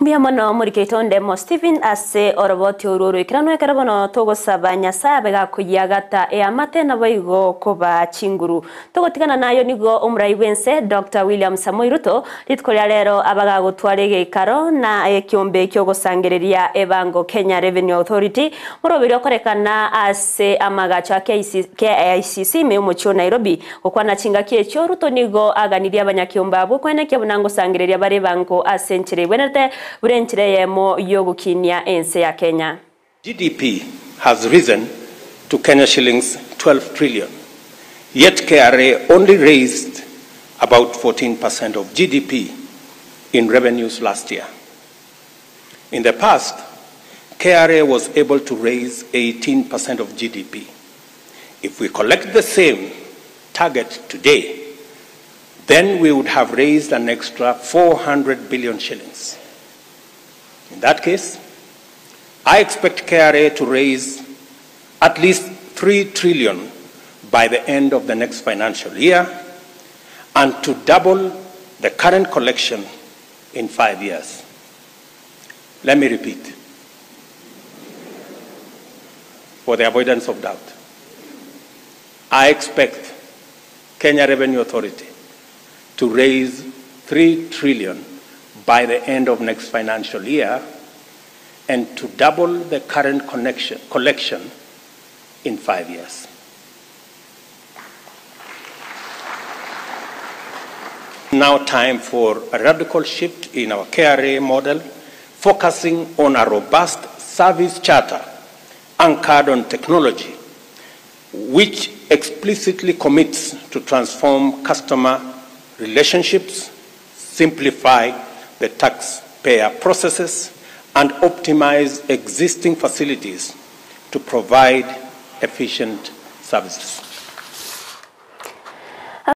Mbuya mono omoriki oito Ndemo Stephen ase oroboti orwo oroikeranu ekero bono togosaba Nyasae abe gakoyiagata eamate naboigo kobaa chinguru. Togotigana nayo nigo omorai bw'ense Doctor William Samoei Ruto rituko ria rero aba gagotwara egeikaro na ekiombe kiogosangereria ebango Kenya Revenue Authority moroberi okorekana ase amagacho a KICC ime omochie o Nairobi. Gokwana chingaki echio Ruto nigo aganirie abanyakiombe abwo koenekia buna ngosangereria bare ebango ase enchera egwenerete buna enchera eyemo yogokinia ense ya Kenya. GDP has risen to Kenya shillings 12 trillion, yet KRA only raised about 14% of GDP in revenues last year. In the past, KRA was able to raise 18% of GDP. If we collect the same target today, then we would have raised an extra 400 billion shillings. In that case, I expect KRA to raise at least 3 trillion by the end of the next financial year and to double the current collection in 5 years. Let me repeat, for the avoidance of doubt, I expect Kenya Revenue Authority to raise 3 trillion by the end of next financial year and to double the current connection, collection in 5 years. Now time for a radical shift in our KRA model, focusing on a robust service charter anchored on technology, which explicitly commits to transform customer relationships, simplify the taxpayer processes, and optimize existing facilities to provide efficient services.